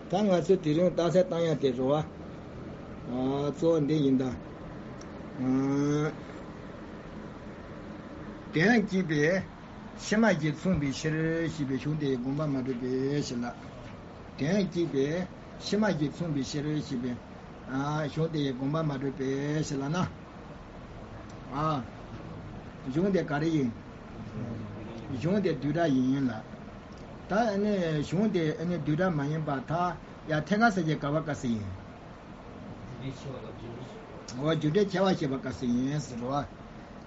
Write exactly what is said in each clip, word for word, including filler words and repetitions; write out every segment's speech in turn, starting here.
ད་ང་ཚོས་དེ་རིང་རྟགས་གསལ་བཏང་ཡ་དེ་རེད་བ། ཨ། གཙོ་བོ་འདི་ཡིན་ད། ཨ། དོན་གཅིག་པའི་ཕྱི་མ་བཞི་མཚུངས་པའི་ཕྱིར་ཞེས་པའི་གཞུང་དེ་ཡི་དགོངས་པ་མ་གྲུབ་པའི་ཕྱིར་ལ། དོན་གཅིག་པའི་ཕྱི་མ་བཞི་མཚུངས་པའི་ཕྱིར་ཞེས་པའི། ཨ། གཞུང་དེ་ཡི་དགོངས་པ་མ་གྲུབ་པའི་ཕྱིར་ལ་ན། ཨ། གཞུང་དེ་ག་རེ་ཡིན། གཞུང་དེ་བསྡུས་གྲྭ་ཡིན་ལ། ད་ཨ་ནི་གཞུང་དེ་ཨ་ནི་བསྡུས་གྲྭ་མ་ཡིན་པར་ཐལ། ཡ། ཐད་ཀར་གསལ་བྱེད་འགལ་བ་སྐབས་སུ་ཡིན། འོ། རྒྱུ་འབྲས་ཁྱད་པར་ཕྱེ་བ་སྐབས་སུ་ཡིན་ཟེར་བ།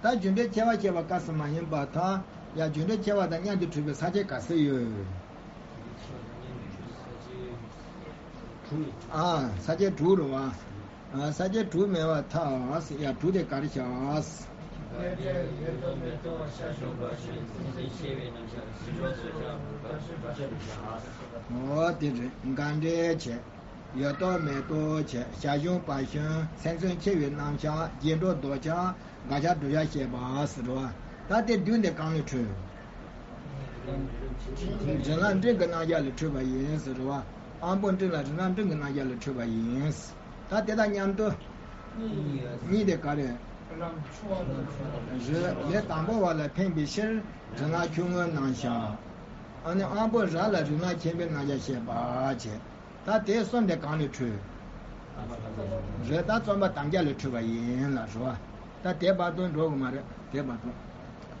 ད་རྒྱུ་འབྲས་ཁྱད་པར་ཕྱེ་བ་སྐབས་སུ་མ་ཡིན་པར་ཐལ། ཡ། རྒྱུ་འབྲས་ཁྱད་པར་དང་མཉམ་དུ་གྲུབ་པའི་ས་བཅད་ག་ཚོད་ཡོད། ཨ། ས་བཅད་དྲུག་རེད་བ། ཨ། ས་བཅད་དྲུག་མེད་པར་ཐལ། ཡ། དྲུག་དེ་ག་རེ་བྱ། འོ། དེ་རེད། དགག་འབྲེལ་བྱས། ཡོད་རྟོག་མེད་རྟོག་བྱས། བྱ་གཞུང་བར་གཞུང་། སེམས་མཚོན་ཆེ་བའི་རྣམ་གཞག་རྗེས་འགྲོ་ལྡོག་ཆ། དགག་བྱ་སྒྲུབ་བྱ་བཤད་པ་ཟེར་བ། ད་དེ་བསྡུས་འདི་གང་ལས་འཕྲོས། རིགས་ལམ་འབྲིང་གི་རྣམ་གཞག་ལས་འཕྲོས་པ་ཡིན་ཟེར་བ། དབང་པོ་འབྲིང་ལ་རིགས་ལམ་འབྲིང་གི་རྣམ་གཞག་ལས་འཕྲོས་པ་ཡིན། ད་དེ་དང་མཉམ་དུ་གཉིས་དེ་ག་རེ། རེད། ལས་དང་པོ་བ་ལ་ཕན་པའི་ཕྱིར་རིགས་ལམ་ཆུང་ངུའི་རྣམ་གཞག་ཨ་ནི་དབང་པོ་རབ་ལ་རིགས་ལམ་ཆེན་པོའི་རྣམ་གཞག་བཤད་པ་བྱས། ད་དེ་གསུམ་དེ་གང་ལས་འཕྲོས། རེད། ད་རྩོམ་པ་དམ་བཅའ་ལས་འཕྲོས་པ་ཡིན་ལ་རེད་བ། ད་དེ་བར་དུ་འགྲོ་གི་མ་རེད། དེ་བར་དུ།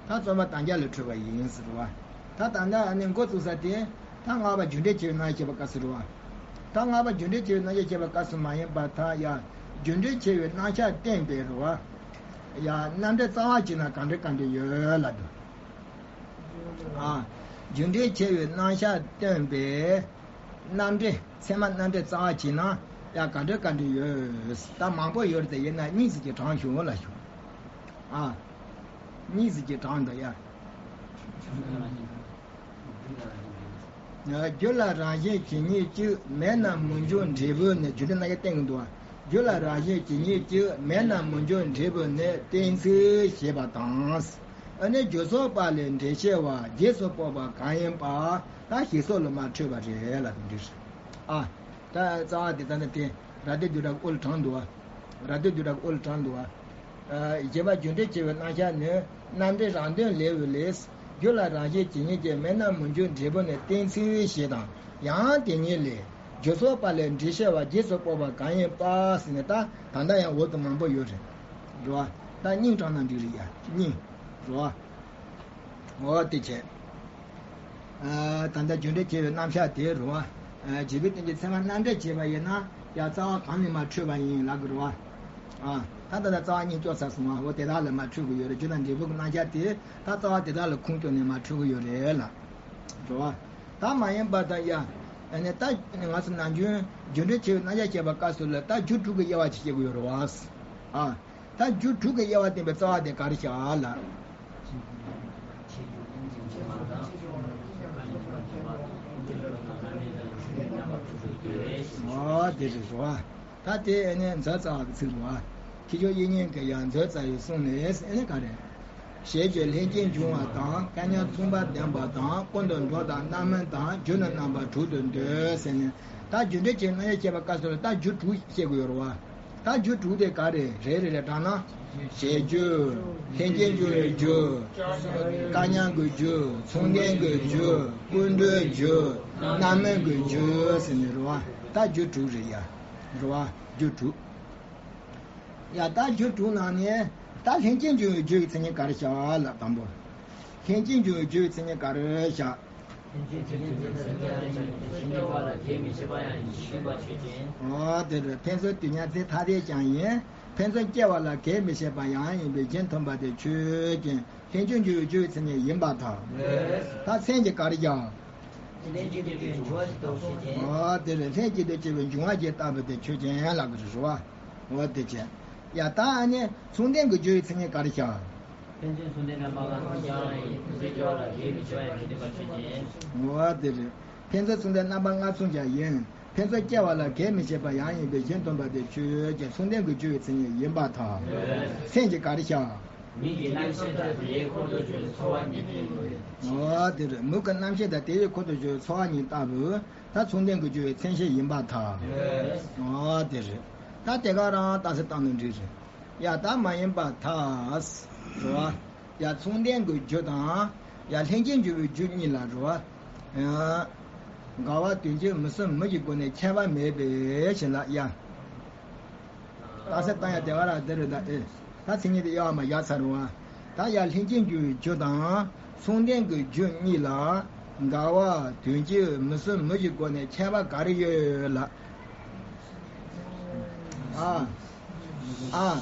ད་རྩོམ་པ་དམ་བཅའ་ལས་འཕྲོས་པ་ཡིན་ཟེར་བ། ད་ད་ལྟ་ཨ་ནི་འགོ་བཙུགས་ས་དེ། ད་ལྔ་པ་རྒྱུ་འབྲས་ཆེ་བའི་རྣམ་གཞག་བཤད་པ་སྐབས་སུ་རེད་བ། ད་ལྔ་པ་རྒྱུ་འབྲས་ཆེ་བའི་རྣམ་གཞག་བཤད་པ་སྐབས་སུ་མ་ཡིན་པར་ཐལ། ཡ། རྒྱུ་འབྲས་ཆེ་བའི་རྣམ་གཞག་བསྟན་པའི་རེད་བ། ཡ། རྣམ་འགྲེལ་རྩ་བ་གཅིག་ན་གང་འགྲེལ་གང་འགྲེལ་ཡོད་ལབ་འདུག་ཨ། རྒྱུ་འབྲས་ཆེ་བའི་རྣམ་གཞག་སྟོན་པའི་རྣམ་འགྲེལ། ཚད་མ་རྣམ་འགྲེལ་རྩ་བ་གཅིག་ན་ཡང་ག་འདྲ་ག་འདྲ་ཡོད། ད་མང་པོ་ཡོད་རེད་དེ། ཡིན་ན་གཉིས་ཙམ་གྱིས་དྲངས་ཞུ་ལ་ཞུ། ཨ། གཉིས་ཙམ་གྱིས་དྲངས་འདུག་ཡ། རྒྱུ་ལ་རང་བཞིན་ཇི་སྙེད་ཅིག་མེད་ན་མི་འབྱུང་འབྲས་བུ་ནི། རྒྱུ་འབྲས་རྣམ་གཞག་བསྟན་གྱི་འདུག་རྒྱུ་ལ་རང་བཞིན་ཇི་སྙེད་ཅིག་མེད་ན་མི་འབྱུང་འབྲས་བུ་ནི། གཏན་ཚིགས་ཞེས་པ་དང་། ཨ་ནི་རྒྱུ་ཚོགས་པ་ལས་འབྲས་ཕྱེ་བ་རྗེས་སུ་དཔོག་པ་གང་ཡིན་པ། ད་ཞེས་སོགས་ལ་མ་འཕྲོས་པ་རེད་ལ་འདི་རེད། ཨ། ད་རྩ་བ་དེ་ལྟ་ན་དེ་རབ་སྡེ་བསྡུས་གྲྭ་གི་དབུ་ལ་དྲངས་འདུག་བ། རབ་སྡེ་བསྡུས་གྲྭ་གི་དབུ་ལ་དྲངས་འདུག་བ། ཨ། བཞི་པ་རྒྱུ་འབྲས་ཆེ་བའི་རྣམ་གཞག་ནི། རྣམ་འགྲེལ་རང་དོན་ལེའུ་ལས། རྒྱུ་ལ་རང་བཞིན་ཇི་སྙེད་ཅིག་མེད་ན་མི་འབྱུང་འབྲས་བུ་ནི། གཏན་ཚིགས་ཞེས་དང་། ཡང་དེ་ཉིད་ལས། རྒྱུ་ཚོགས་པ་ལས་འབྲས་ཕྱེ་བ་རྗེས་སུ་དཔོག་པ་གང་ཡིན་པ་ཟེར་ནས། ད་ད་ལྟ་ཡང་འོག་ཏུ་མང་པོ་ཡོད་རེད། རེད་བ། ད་སྙིང་དྲངས་ན་འགྲིག་རེད་ཡ། སྙིང་། རེད་བ། འོ་དེ་བྱས། ཨ། ད་ལྟ་རྒྱུ་འབྲས་ཆེ་བའི་རྣམ་གཞག་དེ་རེད་བ། ཨ། རྗེས་པའི་དོན་གྱི་ཚད་མ་རྣམ་འགྲེལ་བྱས་པ་ཡིན་ན་ཡང་རྩ་བ་གང་ནས་མར་འཕྲོས་པ་ཡིན་ལབ་དགོས་རེད་བ། ཨ། ད་ད་ལྟ་རྩ་བ་གཉིས་སྐྱོར་ཚར་སོང་བ། འོ་དེ་དག་ལས་མར་འཕྲོས་ཀྱི་ཡོད་རེད། རྒྱུ་དང་འབྲས་བུ་གི་རྣམ་གཞག་དེ་ད་རྩ་བ་དེ་དག་ལ་ཁུངས་བསྐྱོན་ནས་མར་འཕྲོས་ཀྱི་ཡོད་རེད་ལ། རེད་བ། ད་མ་ཡིན་པ་ད་ཡ། ཨ་ནི་ད་ང་ཚོ་ནམ་རྒྱུན་རྒྱུ་འབྲས་ཆེ་བའི་རྣམ་གཞག་བཤད་པ་སྐབས་སུ་ལ་ད་རྒྱུ་དྲུག་གི་དབྱེ་བ་ཅིག་བཤད་ཀྱི་ཡོད་རེད་བ། ཨ། ད་རྒྱུ་དྲུག་གི་དབྱེ་བ་བསྟན་པའི་རྩ་བ་དེ་ག་རེ་བྱ་ལ། འོ་དེ་རེད་བ། ད་དེ་ཨེ་ནས་མཛོད་རྩ་བ་གི་ཚིག་རེད་བ། ཁྱེད་ཆོས་དབྱིག་གཉེན་གྱི་ཡང་མཛོད་རྩ་བའི་གསུང་ནས་ཨེ་ནས་ག་རེ། ཞེས་བརྗོད་ལྷན་སྐྱེས་འབྱུང་བ་དང་། སྐལ་མཉམ་མཚུངས་པ་ལྡན་པ་དང་། ཀུན་ཏུ་འགྲོ་དང་རྣམ་སྨིན་དང་། རྒྱུ་ནི་རྣམ་པ་དྲུག་ཏུ་འདོད་ཟེར་ནས། ད་རྒྱུ་འབྲས་ཀྱི་རྣམ་གཞག་བཤད་པ་སྐབས་སུ་ལ་ད་རྒྱུ་དྲུག་བཤད་དགོས་ཡོད་རེད་བ། ད་རྒྱུ་དྲུག་དེ་ག་རེ་རེད། རེ་རེ་རེ་དྲངས་ན། ཞེས་བརྗོད། ལྷན་སྐྱེས་འབྱུང་བའི་རྒྱུ། སྐལ་མཉམ་གྱི་རྒྱུ། མཚུངས་ལྡན་གྱི་རྒྱུ། ཀུན་འགྲོའི་རྒྱུ། རྣམ་སྨིན་གྱི་རྒྱུ་ཟེར་ནས་རེད་བ། ད་རྒྱུ་དྲུག་རེད་ཡ། རེད་བ། རྒྱུ་དྲུག་ཡ། ད་རྒྱུ་དྲུག་ནང་ནས་ད་ལྷན་སྐྱེས་འབྱུང་བའི་རྒྱུ་ཡི་མཚན་ཉིད་ག་རེ་བྱ་ལ་དང་པོ། ལྷན་སྐྱེས་འབྱུང་བའི་རྒྱུ་ཡི་མཚན་ཉིད་ག་རེ་བྱ། ཨོ་དེ་རེད། ཕན་ཚུན་དུས་མཉམ་ཚེ་ཐ་དད་ཀྱང་ཡིན། ཕན་ཚུན་སྐྱེ་བ་ལ་གེགས་མི་བྱེད་པ་ཡང་ཡིན་པའི་གཞི་མཐུན་པ་དེ་ཆོས་ཅན། ལྷན་སྐྱེས་འབྱུང་བའི་རྒྱུ་ཡི་མཚན་ཉིད་ཡིན་པར་ཐལ། ད་མཚན་གྱིས་ག་རེ་བྱ། ལྷན་སྐྱེས་འབྱུང་བའི་རྒྱུ་ཡི་མཚན་ཉིད་ཡིན་པར་ཐལ། ཨོ་དེ་རེད། ལྷན་སྐྱེས་དུ་སྐྱེ་བའི་འབྱུང་བ་ཅན་ལྟ་བུ་དེ་ཆོས་ཅན་ལབ་དགོས་རེད་བ། ཨོ་དེ་བྱས། ཡ། ད་ཨ་ནི་མཚུངས་ལྡན་གྱི་རྒྱུ་ཡི་མཚན་ཉིད་ག་རེ་བྱ། ཕན་ཚུན་མཚུངས་ལྡན་རྣམ་པ་ལྔ་མཚུངས་ཀྱང་ཡིན། ཕན་ཚུན་སྐྱེ་བ་ལ་གེགས་མི་བྱེད་པ་ཡང་མི་ལྡན་པ་ཆོས་ཅན། ཨོ་དེ་རེད། ཕན་ཚུན་མཚུངས་ལྡན་རྣམ་པ་ལྔ་མཚུངས་ཀྱང་ཡིན། ཕན་ཚུན་སྐྱེ་བ་ལ་གེགས་མི་བྱེད་པ་ཡང་ཡིན་པའི་གཞི་མཐུན་པ་དེ་ཆོས་ཅན། མཚུངས་ལྡན་གྱི་རྒྱུ་ཡི་མཚན་ཉིད་ཡིན་པར་ཐལ། མཚན་གྱིས་ག་རེ་བྱ། མིག་གི་རྣམ་ཤེས་དང་དེའི་འཁོར་དུ་གྱུར་པའི་ཚོར་བ་གཉིས་ལྟ་བུ། འོ་དེ་རེད། མིག་གི་རྣམ་ཤེས་དང་དེའི་འཁོར་དུ་གྱུར་པའི་ཚོར་བ་གཉིས་ལྟ་བུ། ད་མཚུངས་ལྡན་གྱི་སྦྱོར་བའི་མཚན་གཞི་ཡིན་པར་ཐལ། འོ་དེ་རེད། ད་དེ་ག་རང་རྟགས་གསལ་བཏང་ནས་འགྲིག་རེད། ཡ་ད་མ་ཡིན་པར་ཐལ། རེད་བ། ཡ་མཚུངས་ལྡན་གྱི་སྦྱོར་དང་། ཡ་ལྷན་ཅིག་འབྱུང་བའི་སྦྱོར་གཉིས་ལ་རེད་བ། འགལ་བ་དོན་སྤྱི་མུ་གསུམ་མུ་གི་སྒོ་ནས་ཁྱད་པར་མེད་པའི་ཕྱིར་ལ་ཡ། རྟགས་གསལ་བཏང་ཡ་དེ་ག་རང་དེ་རེད་ད་ཨེ། ད་མཚན་ཉིད་དེ་དབྱེ་བ་མ་བཞག་ཚར་རུང་བ། ད་ཡ་ལྷན་ཅིག་འབྱུང་བའི་སྦྱོར་དང་མཚུངས་ལྡན་གྱི་སྦྱོར་གཉིས་ལ་འགལ་བ་དོན་སྤྱི་མུ་གསུམ་མུ་གི་སྒོ་ནས་ཁྱད་པར་ག་རེ་ཡོད་ལ། ཨ། ཨ།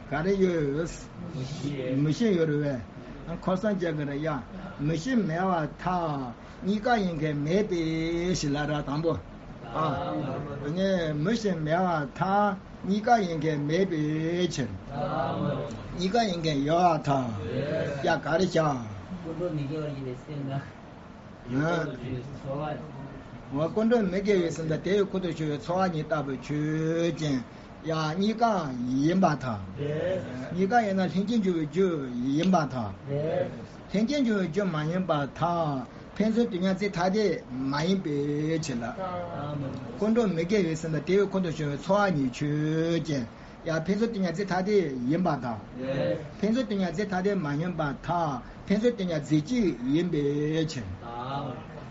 ག་རེ་ཡོད། མུ་བཞི་ཡོད་རེད་བས། འཁོར་སང་རྒྱག་གི་རེད་ཡ། མུ་བཞི་མེད་པར་ཐལ། གཉིས་ཀ་ཡིན་མཁན་མེད་པའི་ཕྱིར་ལ་ར་དང་པོ། ཨ། ནི་མུ་བཞི་མེད་པར་ཐལ། གཉིས་ཀ་ཡིན་མཁན་མེད་པའི་ཕྱིར། གཉིས་ཀ་ཡིན་མཁན་ཡོད་པར་ཐལ། ཡ་ག་རེ་བྱ། ཀུན་འགྲོ་མི་དགེ་བ་ཡིན་པའི་སེམས་དང་། འོ་ཀུན་འགྲོ་མི་དགེ་བའི་སེམས་དང་དེའི་འཁོར་དུ་གྱུར་པའི་ཚོར་བ་གཉིས་ལྟ་བུ་ཆོས་ཅན། ཡང་གཉིས་ཀ་ཡིན་པར་ཐལ། གཉིས་ཀ་ཡིན་ན་ལྷན་ཅིག་འབྱུང་བའི་རྒྱུ་ཡིན་པར་ཐལ། ལྷན་ཅིག་འབྱུང་བའི་རྒྱུ་མ་ཡིན་པར་ཐལ། ཕན་ཚུན་དུས་མཉམ་རྫས་ཐ་དད་མ་ཡིན་པའི་ཕྱིར་ལ། ཀུན་འགྲོ་མི་དགེ་བའི་སེམས་དང་དེའི་འཁོར་དུ་གྱུར་པའི་ཚོར་བ་གཉིས་ཆོས་ཅན། ཡང་ཕན་ཚུན་དུས་མཉམ་རྫས་ཐ་དད་ཡིན་པར་ཐལ། ཕན་ཚུན་དུས་མཉམ་རྫས་ཐ་དད་མ་ཡིན་པར་ཐལ། ཕན་ཚུན་དུས་མཉམ་རྫས་གཅིག་ཡིན་པའི་ཕྱིར།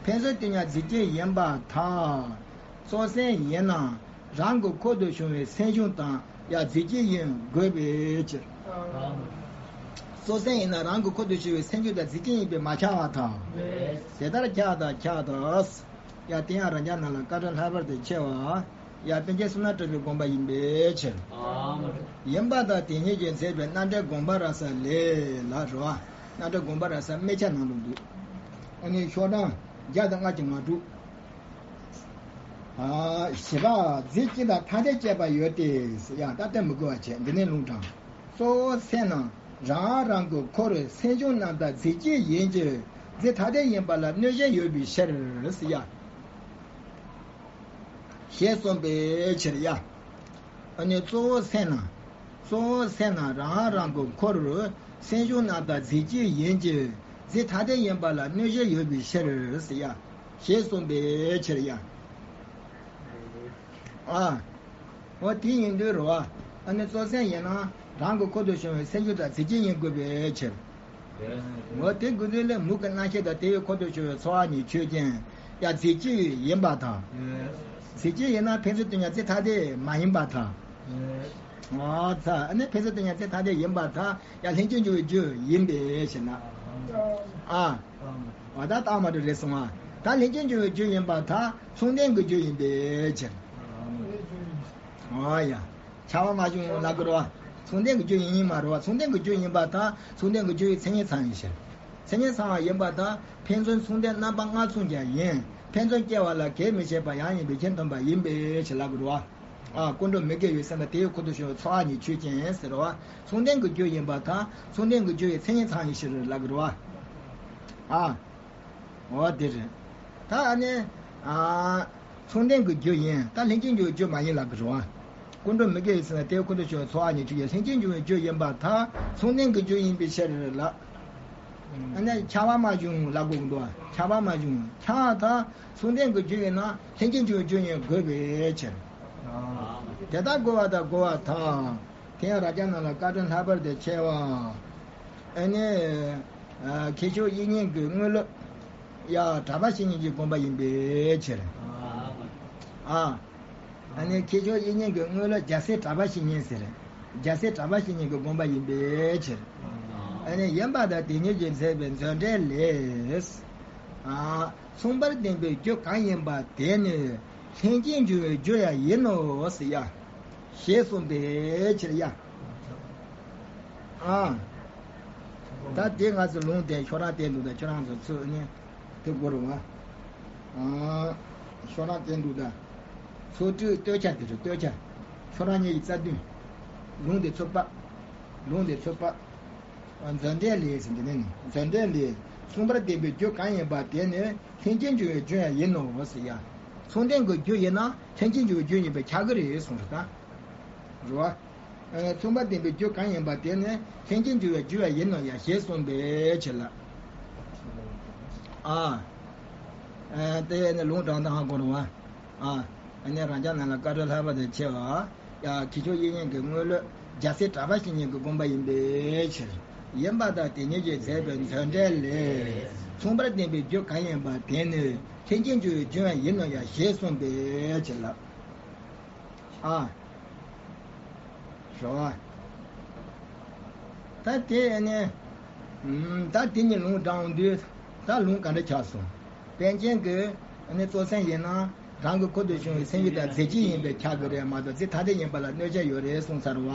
ཕན་ཚུན་དུས་མཉམ་རྫས་གཅིག་ཡིན་པར་ཐལ། གཙོ་སེམས་ཡིན་ན་རང་གི་འཁོར་དུ་བྱུང་བའི་སེམས་བྱུང་དང་ཡང་རྫས་གཅིག་ཡིན་དགོས་པའི་ཕྱིར། གཙོ་སེམས་ཡིན་ན་རང་གི་འཁོར་དུ་བྱུང་བའི་སེམས་བྱུང་དང་རྫས་གཅིག་ཡིན་པས་མ་ཁྱབ་པར་ཐལ། དེ་ལྟར་ཁྱབ་དང་ཁྱབ་དང་། ཡང་དེ་ཡང་རང་རྒྱལ་རྣམས་ལ་དཀའ་བྲལ་ལྷག་པར་དུ་ཆེ་བ། ཡང་པཎ་ཆེན་བསོད་ནམས་བཀྲ་ཤིས་དགོངས་པ་ཡིན་པའི་ཕྱིར། ཡིན་པར་ཐལ། དེ་ཉིད་ཀྱིས་མཛད་པའི་རྣམ་འགྲེལ་དགོངས་པ་རབ་གསལ་ལས་ལ་རོ། རྣམ་འགྲེལ་དགོངས་པ་རབ་གསལ་དམན་ཆ་ནང་དུ་འདུས། ཨ་ནི་ཤོག་གྲངས་བརྒྱ་དང་ལྔ་བཅུ་ང་དྲུག་ཨ། བཞི་པ། རྫས་གཅིག་དང་ཐ་དད་དཔྱད་པ་ཡོད་དེ། ཡང་ད་ལྟ་མི་དགོས་པ་བྱས། འདི་ནས་ལུང་དྲངས། གཙོ་བོ་སེམས་ནང་རང་རང་གི་འཁོར་སེམས་བྱུང་རྣམ་དག་རྫས་གཅིག་ཡིན་གྱི། རྫས་ཐ་དད་ཡིན་པ་ལ་གནོད་བྱེད་ཡོད་པའི་ཕྱིར་ཡ། ཞེས་གསུངས་པའི་ཕྱིར་ཡ། ཨ་ནི་གཙོ་བོ་སེམས་ནང་། གཙོ་བོ་སེམས་ནང་རང་རང་གི་འཁོར་སེམས་བྱུང་རྣམ་དག་རྫས་གཅིག་ཡིན་གྱི། རྫས་ཐ་དད་ཡིན་པ་ལ་གནོད་བྱེད་ཡོད་པའི་ཕྱིར་ཡ། ཞེས་གསུངས་པའི་ཕྱིར་ཡ། ཨ། འོ་དེ་ཡིན་དུས་རེད་བ། ཨ་ནི་གཙོ་སེམས་ཡིན་ན་རང་གི་འཁོར་དུ་བྱུང་བའི་སེམས་བྱུང་དང་རྫས་གཅིག་ཡིན་དགོས་པའི་ཕྱིར། འོ་དེ་དགོས་དུས་ལས་མིག་གི་རྣམ་ཤེས་དང་དེའི་འཁོར་དུ་གྱུར་པའི་ཚོར་བ་གཉིས་ཆོས་ཅན། ཡང་རྫས་གཅིག་ཡིན་པར་ཐལ། རྫས་གཅིག་ཡིན་ན་ཕན་ཚུན་དུས་མཉམ་རྫས་ཐ་དད་མ་ཡིན་པར་ཐལ། ཨ་ཙ། ཨ་ནི་ཕན་ཚུན་དུས་མཉམ་རྫས་ཐ་དད་ཡིན་པར་ཐལ། ཡང་ལྷན་ཅིག་འབྱུང་བའི་རྒྱུ་ཡིན་པའི་ཕྱིར་ན། ཨ། འོ་ད་རྟགས་མ་གྲུབ་རེད་གསུངས་པ། ད་ལྷན་ཅིག་འབྱུང་བའི་རྒྱུ་ཡིན་པར་ཐལ། མཚུངས་ལྡན་གྱི་རྒྱུ་ཡིན་པའི་ཕྱིར། འོ་ཡ། ཁྱབ་པ་མ་བྱུང་ལབ་དགོས་རེད་བ། མཚུངས་ལྡན་གྱི་རྒྱུ་ཡིན་ཡིན་མ་རེད་བ། མཚུངས་ལྡན་གྱི་རྒྱུ་ཡིན་པར་ཐལ། མཚུངས་ལྡན་གྱི་རྒྱུ་ཡི་མཚན་ཉིད་ཚང་བའི་ཕྱིར། མཚན་ཉིད་ཚང་བ་ཡིན་པར་ཐལ། ཕན་ཚུན་མཚུངས་ལྡན་རྣམ་པ་ལྔ་མཚུངས་ཀྱང་ཡིན། ཕན་ཚུན་སྐྱེ་བ་ལ་གེགས་མི་བྱེད་པ་ཡང་ཡིན་པའི་ཁྱད་མཐུན་པ་ཡིན་པའི་ཕྱིར་ལབ་དགོས་རེད་བ། ཨ། ཀུན་འགྲོ་མི་དགེ་བའི་སེམས་དང་དེའི་འཁོར་དུ་བྱུང་བའི་ཚོར་བ་གཉིས་ཆོས་ཅན་ཟེར་རོ། མཚུངས་ལྡན་གྱི་རྒྱུ་ཡིན་པར་ཐལ། མཚུངས་ལྡན་གྱི་རྒྱུ་ཡི་མཚན་ཉིད་ཚང་བའི་ཕྱིར་ལབ་དགོས་རེད་བ། ཨ། འོ་དེ་རེད། ད་ཨ་ནི། ཨ། མཚུངས་ལྡན་གྱི་རྒྱུ་ཡིན། ད་ལྷན་ཅིག་འབྱུང་བའི་རྒྱུ་མ་ཡིན་ལབ་དགོས་རེད་བ། ཀུན་འགྲོ་མི་དགེ་བའི་སེམས་དང་དེའི་འཁོར་དུ་བྱུང་བའི་ཚོར་བ་གཉིས་ཆོས་ཅན། ལྷན་ཅིག་འབྱུང་བའི་རྒྱུ་ཡིན་པར་ཐལ། མཚུངས་ལྡན་གྱི་རྒྱུ་ཡིན་པའི་ཕྱིར་ལ། ཨ་ནི་ཁྱབ་པ་མ་བྱུང་ལབ་དགོས་ཀྱི་འདུག་ཁྱབ་པ་མ་བྱུང་། ཁྱབ་པར་ཐལ། མཚུངས་ལྡན་གྱི་རྒྱུ་ཡིན་ན་ལྷན་ཅིག་འབྱུང་བའི་རྒྱུ་ཡིན་དགོས་པའི་ཕྱིར། དེ་ལྟར་དགོས་པར་ཐལ། དགོས་པར་ཐལ། དེ་ཡང་རབ་འབྱམས་རྣམས་ལ་དཀའ་དྲིན་ལྷག་པར་དུ་ཆེ་བ། ཨ་ནི། ཨ། ཁྱད་ཆོས་དབྱིག་གཉེན་གྱི་དངོས་སློབ། ཡ། གྲགས་པ་བཤེས་གཉེན་གྱི་དགོངས་པ་ཡིན་པའི་ཕྱིར། ཨ། ཨ་ནི་ཁྱད་ཆོས་དབྱིག་གཉེན་གྱི་དངོས་སློབ་རྒྱལ་སྲས་གྲགས་པ་བཤེས་གཉེན་ཟེར། རྒྱལ་སྲས་གྲགས་པ་བཤེས་གཉེན་གྱི་དགོངས་པ་ཡིན་པའི་ཕྱིར། ཨ་ནི་ཡིན་པར་ཐལ། དེ་ཉིད་ཀྱིས་མཛད་པའི་མཛོད་འགྲེལ་ལས། ཨ། མཚུངས་པར་ལྡན་པའི་རྒྱུ་གང་ཡིན་པ་དེ་ནི་ལྷན་ཅིག་འབྱུང་བའི་རྒྱུ་ཡང་ཡིན་ནོ་ཟེར་ཡ། ཞེས་གསུངས་པའི་ཕྱིར་ཡ། ཨ། ད་དེ་ང་ཚོ་ལུང་དེ་ཁྱོད་རང་བསྟན་འདུག་ད་ཁྱོད་རང་ཚོ་ཚུར་ནི་དེ་དགོས་རུང་ཨ། ཨ། ཁྱོད་རང་བསྟན་འདུག་ད། ཚུར་སྤྲོད་བསྟོད་ཆ་དེ་རེད་བསྟོད་ཆ། ཁྱོད་རང་ཉིད་ཀྱི་རྩ་དོན། ལུང་དེ་ཚུར་ཕབ། ལུང་དེ་ཚུར་ཕབ། མཛོད་འགྲེལ་ལས་ཟེར་འདི་ནས་ནི་མཛོད་འགྲེལ་ལས། མཚུངས་པར་ལྡན་པའི་རྒྱུ་གང་ཡིན་པ་དེ་ནི་ལྷན་ཅིག་འབྱུང་བའི་རྒྱུ་ཡང་ཡིན་ནོ་ཟེར་ཡ། མཚུངས་ལྡན་གྱི་རྒྱུ་ཡིན་ན་ལྷན་ཅིག་འབྱུང་བའི་རྒྱུ་ཡིན་པས་ཁྱབ་ཀྱི་རེད་གསུངས་རེད་ད། རེད་བ། མཚུངས་པ་ལྡན་པའི་རྒྱུ་གང་ཡིན་པ་དེ་ནི་ལྷན་ཅིག་འབྱུང་བའི་རྒྱུ་ཡང་ཡིན་ནོ་ཡང་ཞེས་གསུངས་པའི་ཕྱིར་ལ། ཨ། དེ་ནི་ལུང་དྲངས་དང་ཧ་གོ་རུང་བ། ཨ། ནི་རང་ཅག་རྣམས་ལ་བཀའ་འགྲོ་ལྷག་པར་དུ་ཆེ་བ། ཡ་ཁྱེད་ཆོས་དབྱིག་གཉེན་གྱི་དངོས་ལུགས་རྒྱལ་སྲས་གྲགས་པ་བཤེས་གཉེན་གྱི་དགོངས་པ་ཡིན་པའི་ཕྱིར། ཡིན་པ་དང་དེ་ཉིད་ཀྱིས་མཛད་པའི་མཛོད་འགྲེལ་ལས། མཚུངས་པར་ལྡན་པའི་རྒྱུ་གང་ཡིན་པ་དེ་ནི་ལྷན་ཅིག་འབྱུང་བའི་རྒྱུ་ཡང་ཡིན་ནོ་ཡང་ཞེས་གསུངས་པའི་ཕྱིར་ལ། ཨ། ཞོ། ད་དེ་ནི། ད་དེ་ཉིད་ལུང་དྲངས་དུས། ད་ལུང་ག་འདྲ་ཆགས་སོང་། པཎ་ཆེན་གྱི་ནི་གཙོ་ས་ཡིན་ན། རང་གི་ཁུར་དུ་བྱུང་བའི་སེམས་ཡུལ་དང་རྫས་གཅིག་ཡིན་པས་ཁྱབ་ཀྱི་རེད་མ་གཏོགས་རྫས་ཐ་དད་ཡིན་པ་ལ་གནོད་བྱ་ཡོད་རེད་གསུངས་ཚར་བ།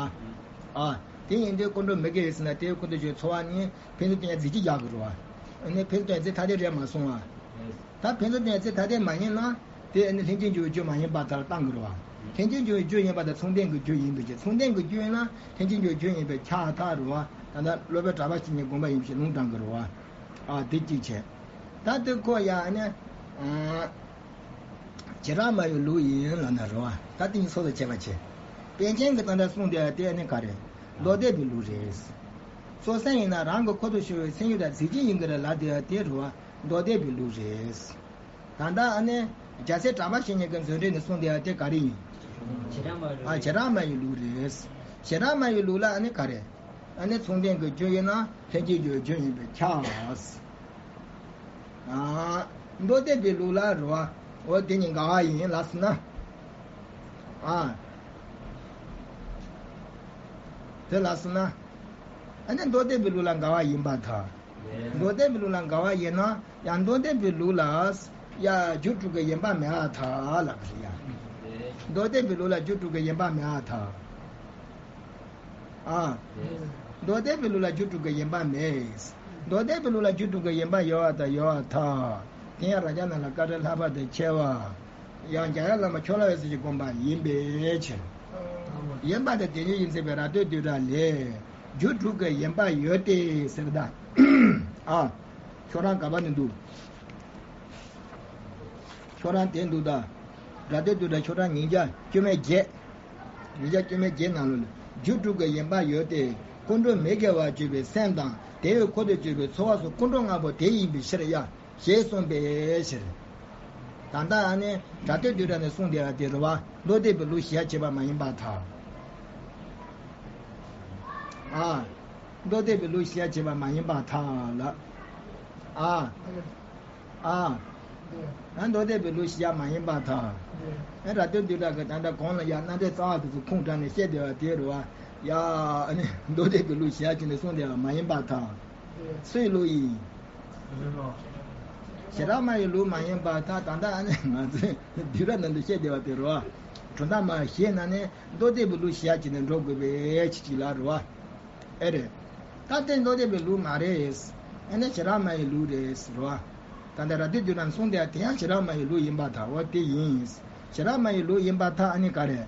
ཨ། དེ་ཡིན་དུས་ཀུན་འགྲོ་མི་དགེ་བའི་ཟེར་ན་དེའི་ཁུར་དུ་བྱུང་ཚོར་བ་ནི་ཕན་ཚུན་དོན་ཡང་རྫས་གཅིག་རྒྱག་དགོས་རེད་བ། ནི་ཕན་ཚུན་དོན་རྫས་ཐ་དད་རེད་མ་གསུངས་བ། ད་ཕན་ཚུན་དོན་རྫས་ཐ་དད་མ་ཡིན་ན། དེ་ནི་ལྷན་ཅིག་འབྱུང་བའི་རྒྱུ་མ་ཡིན་པ་དག་ལ་བཏང་དགོས་རེད་བ། ལྷན་ཅིག་འབྱུང་བའི་རྒྱུ་ཡིན་པ་དང་མཚུངས་ལྡན་གྱི་རྒྱུ་ཡིན་པའི་ཕྱིར། མཚུངས་ལྡན་གྱི་རྒྱུ་ཡིན་ན་ལྷན་ཅིག་འབྱུང་བའི་རྒྱུ་ཡིན་པས་ཁྱབ་ཐལ་རེད་བ། ད་ལྟ་སློབ་དཔོན་གྲགས་པ་བཤེས་གཉེན་དགོངས་པ་ཡིན་པའི་ཕྱིར་ལུང་དྲངས་དགོས་རེད་བ། ཨ་དེ་གཅིག་བྱས། ད་དེ་ཁོ་ཡང་ནི། བྱེ་བྲག་སྨྲ་བའི་ལུགས་ཡིན་ལབ་ན་རེད་བ། ད་དེ་གཉིས་སོ་སོར་ཕྱེ་བ་བྱས། པཎ་ཆེན་གྱིས་ད་ལྟ་གསུངས་དེ་དེ་ནི་ག་རེ། མདོ་སྡེ་པའི་ལུགས་རེད། གཙོ་ས་ཡིན་ན་རང་གི་ཁུར་དུ་བྱུང་བའི་སེམས་ཡུལ་དང་རྫས་གཅིག་ཡིན་གྱི་རེད་ལབ་དེ་དེ་རེད་བ། མདོ་སྡེ་པའི་ལུགས་རེད། ད་ལྟ་ཨ་ནི། རྒྱལ་སྲས་གྲགས་པ་བཤེས་གཉེན་གྱི་མཛོད་འགྲེལ་ནས་གསུངས་དེ་དེ་ག་རེ་ཡིན། བྱེ་བྲག་སྨྲ་བའི་ཨ་བྱེ་བྲག་སྨྲ་བའི་ལུགས་རེད། བྱེ་བྲག་སྨྲ་བའི་ལུགས་ལ་ཨ་ནི་ག་རེ། ཨ་ནི་མཚུངས་ལྡན་གྱི་རྒྱུ་ཡིན་ན་ལྷན་ཅིག་འབྱུང་བའི་རྒྱུ་ཡིན་པས་ཁྱབ། ཨ། མདོ་སྡེ་པའི་ལུགས་ལ་རེད་བ། འོ་དེ་གཉིས་འགལ་བ་ཡིན་ལབ་སོང་ན། ཨ། དེ་ལབ་སོང་ན། ཨ་ནི་མདོ་སྡེ་པའི་ལུགས་ལ་འགལ་བ་ཡིན་པར་ཐལ། མདོ་སྡེ་པའི་ལུགས་ལ་འགལ་བ་ཡིན་ན་ཡང་མདོ་སྡེ་པའི་ལུགས་ལ་ཡ་རྒྱུ་དྲུག་གི་ཡིན་པ་མེད་པར་ཐལ་ལབ་ཀྱི་རེད་ཡ། མདོ་སྡེ་པའི་ལུགས་ལ་རྒྱུ་དྲུག་གི་ཡིན་པ་མེད་པར་ཐལ། ཨ། མདོ་སྡེ་པའི་ལུགས་ལ་རྒྱུ་དྲུག་གི་ཡིན་པ་མེད། མདོ་སྡེ་པའི་ལུགས་ལ་རྒྱུ་དྲུག་གི་ཡིན་པ་ཡོད་པ་དང་ཡོད་པར་ཐལ། དེ་ཡང་རང་ཅག་རྣམས་ལ་བཀའ་དྲིན་ལྷག་པར་དུ་ཆེ་བ། ཡང་རྒྱལ་བ་བླ་མ་ཁྱོད་ལ་འོད་གསལ་གྱི་དགོངས་པ་ཡིན་པའི་ཕྱིར། ཡིན་པ་དང་དེ་ཉིད་ཀྱིས་མཛད་པའི་རབ་ཏུ་བསྡུས་གྲྭ་ལས། རྒྱུ་དྲུག་གི་ཡིན་པ་ཡོད་དེ་ཟེར་ད། ཨ། ཁྱོད་རང་ག་པ་ནས་འདུག་ཁྱོད་རང་དེ་འདུག་ད། རབ་ཏུ་བསྡུས་གྲྭ་ཤོག་གྲངས་ཉིས་བརྒྱ་བཅུ་མེད་བརྒྱད། ཉིས་བརྒྱ་བཅུ་མེད་བརྒྱད་ནང་ལོགས་ལ་རྒྱུ་དྲུག་གི་ཡིན་པ་ཡོད་དེ། ཀུན་འགྲོ་མི་དགེ་བ་བརྗོད་པའི་སེམས་དང་དེ་ཡི་ཁུར་དུ་གྱུར་པའི་ཚོར་བ་སོགས་ཀུན་འགྲོ་ལྔ་པོ་དེ་ཡིན་པའི་ཕྱིར་ཡ། ཞེས་གསུངས་པའི་ཕྱིར། ད་ལྟ་ཨ་ནི་རབ་ཏུ་བསྡུས་གྲྭ་ནས་གསུངས་དེ་བ་དེ་རེད་བ། མདོ་སྡེ་པའི་ལུགས་ཞེས་བྱ་བྱེད་པ་མ་ཡིན་པར་ཐལ། ཨ། མདོ་སྡེ་པའི་ལུགས་ཞེས་བྱ་བྱེད་པ་མ་ཡིན་པར་ཐལ་ལ། ཨ། ཨ། ཨ་མདོ་སྡེ་པའི་ལུགས་ཞེས་བྱ་མ་ཡིན་པར་ཐལ། ཨ་རབ་ཏུ་བསྡུས་གྲྭ་གི་ད་ལྟ་གོང་ལ་ཡང་རྣམ་འགྲེལ་རྩ་བ་དེ་ཚོ་ཁུངས་དྲངས་ནས་བཤད་དེ་བ་དེ་རེད་བ། ཡ། ཨ་ནི་མདོ་སྡེ་པའི་ལུགས་ཞེས་བྱ་བྱེད་ནས་གསུངས་དེ་བ་མ་ཡིན་པར་ཐལ། སུའི་ལུགས་ཡིན། བྱེ་བྲག་སྨྲ་བའི་ལུགས་མ་ཡིན་པར་ཐལ། ད་ལྟ་ཨ་ནི་ང་ཚོས་བསྡུས་གྲྭ་ནང་དུ་བཤད་བསྡད་པ་དེ་རེད་བ། གྲུབ་མཐའ་མ་ཞེས་ན་ནི་མདོ་སྡེ་པའི་ལུགས་ཞེས་བྱས་ནས་འགྲོ་དགོས་པའི་ཕྱིར་ཅིག་ལ་རེད་བ། ཨེ་རེད། ད་ལྟའི་མདོ་སྡེ་པའི་ལུགས་མ་རེད། ཨ་ནི་བྱེ་བྲག་སྨྲ་བའི་ལུགས་རེད་ཟེར་བ། ད་ལྟ་རབ་ཏུ་བསྡུས་གྲྭ་ནས་གསུངས་དེ་དེ་ཡང་བྱེ་བྲག་སྨྲ་བའི་ལུགས་ཡིན་པར་ཐལ། འོ་དེ་ཡིན། བྱེ་བྲག་སྨྲ་བའི་ལུགས་ཡིན་པར་ཐལ། ཨ་ནི་ག་རེ།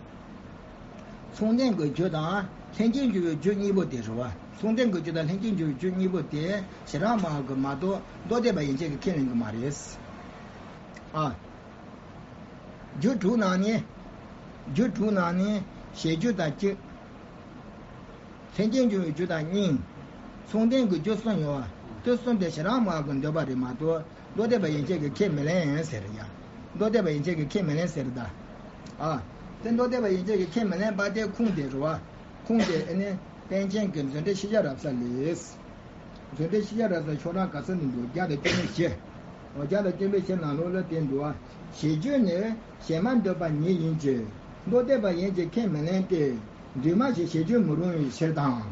མཚུངས་ལྡན་གྱི་རྒྱུ་དང་ལྷན་ཅིག་འབྱུང་བའི་རྒྱུ་གཉིས་པོ་དེ་རེད་བ། མཚུངས་ལྡན་གྱི་རྒྱུ་དང་ལྷན་ཅིག་འབྱུང་བའི་རྒྱུ་གཉིས་པོ་དེ་བྱེ་བྲག་སྨྲ་བ་གིས་མ་གཏོགས་མདོ་སྡེ་པ་ཡན་ཆད་ཀྱིས་ཁས་ལེན་གྱི་མ་རེད། ཨ། རྒྱུ་དྲུག་ནང་ནས། རྒྱུ་དྲུག་ནང་ནས་གཞན་རྒྱུ་དང་གཅིག་ལྷན་ཅིག་འབྱུང་བའི་རྒྱུ་དང་གཉིས། མཚུངས་ལྡན་གྱི་རྒྱུ་གསུམ་ཡོད་པ་དེ་གསུམ་དེ་བྱེ་བྲག་སྨྲ་བ་གི་འདོད་པ་རེད་མ་གཏོགས་མདོ་སྡེ་པ་ཡན་ཆད་ཀྱིས་ཁས་མི་ལེན་ཟེར་ཡ། མདོ་སྡེ་པ་ཡན་ཆད་ཀྱིས་ཁས་མི་ལེན་ཟེར་ད། ཨ། དེ་མདོ་སྡེ་པ་ཡན་ཆད་ཀྱིས་ཁས་མི་ལེན་པ་དེ་ཁུངས་དེ་རེད་བ། ཁུངས་དེ་ཨ་ནི་པཎ་ཆེན་གྱི་མཛོད་འགྲེལ་ཤེས་བྱ་རབ་གསལ་ལས། མཛོད་འགྲེལ་ཤེས་བྱ་རབ་གསལ་ཤོག་གྲངས་ག་ཚོད་ནས་འདུག་བརྒྱ་དང་བཅུ་མེད་བཞི། འོ་བརྒྱ་དང་བཅུ་མེད་བཞི་ནང་ལོགས་ལ་དེ་འདུག་བ། གཞན་རྒྱུ་ནི་གཞན་སྨྲ་འདོད་པ་ཉིད་ཡིན་གྱི། མདོ་སྡེ་པ་ཡན་ཆད་ཁས་མི་ལེན་ཏེ། འདུས་མ་བྱས་གཞན་རྒྱུ་མི་རུང་བའི་ཕྱིར་དང་།